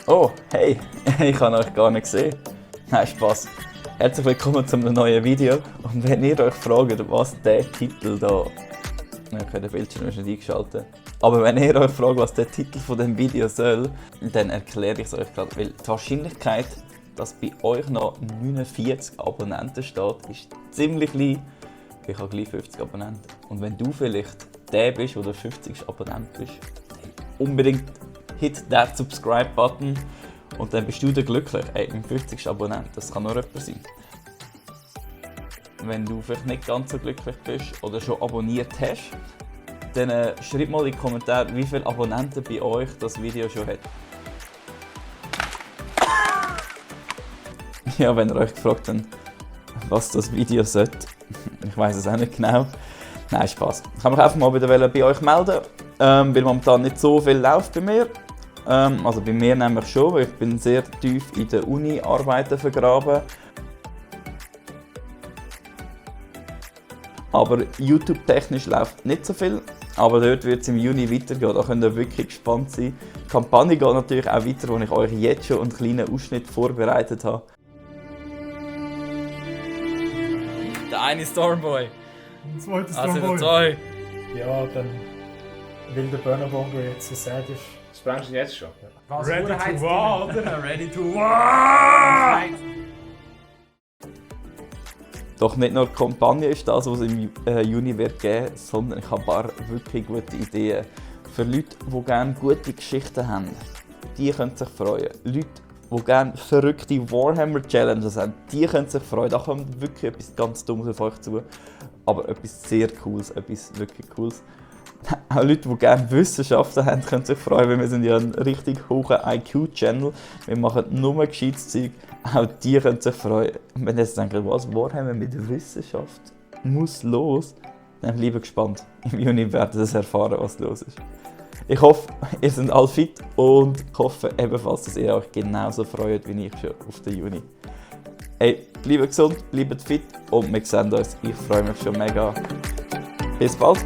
Oh, hey, ich habe euch gar nicht gesehen. Nein, Spaß. Herzlich willkommen zu einem neuen Video. Und wenn ihr euch fragt, was der Titel da... Okay, der Bildschirm ist nicht eingeschaltet. Aber wenn ihr euch fragt, was der Titel von dem Video soll, dann erkläre ich es euch gerade. Weil die Wahrscheinlichkeit, dass bei euch noch 49 Abonnenten steht, ist ziemlich klein. Ich habe gleich 50 Abonnenten. Und wenn du vielleicht der bist, der der 50. Abonnent bist, unbedingt hit that Subscribe-Button und dann bist du dann glücklich. Ey, mit 50. Abonnent, das kann nur jemand sein. Wenn du vielleicht nicht ganz so glücklich bist oder schon abonniert hast, dann schreib mal in die Kommentare, wie viele Abonnenten bei euch das Video schon hat. Ja, wenn ihr euch gefragt habt, was das Video sollte, ich weiß es auch nicht genau. Nein, Spaß. Ich kann mich einfach mal wieder bei euch melden, weil momentan nicht so viel läuft bei mir. Also bei mir nämlich schon, weil ich bin sehr tief in der Uni-Arbeiten vergraben. Aber YouTube-technisch läuft nicht so viel, aber dort wird es im Juni weitergehen, da könnt ihr wirklich gespannt sein. Die Kampagne geht natürlich auch weiter, wo ich euch jetzt schon einen kleinen Ausschnitt vorbereitet habe. Der eine Stormboy. Ein zweites Also der Trombone. zwei. Ja, dann, weil der Burnerbongo jetzt so sad ist. Sprengst du jetzt schon? Was Ready to heißt war, die? oder? Ready to war! Doch nicht nur die Kampagne ist das, was es im Juni wird geben, sondern ich habe ein paar wirklich gute Ideen. Für Leute, die gerne gute Geschichten haben, die können sich freuen. Leute, die gerne verrückte Warhammer-Challenges haben, die können sich freuen. Da kommt wirklich etwas ganz Dummes auf euch zu, aber etwas sehr Cooles, etwas wirklich Cooles. Auch Leute, die gerne Wissenschaften haben, können sich freuen, weil wir sind ja ein richtig hoher IQ-Channel. Wir machen nur gescheites Zeug. Auch die können sich freuen. Und wenn ihr jetzt denkt, was Warhammer mit Wissenschaft muss los, dann bleibe gespannt. Im Juni werdet ihr erfahren, was los ist. Ich hoffe, ihr seid alle fit und ich hoffe ebenfalls, dass ihr euch genauso freut wie ich schon auf den Juni. Hey, bleibt gesund, bleibt fit und wir sehen uns. Ich freue mich schon mega. Bis bald!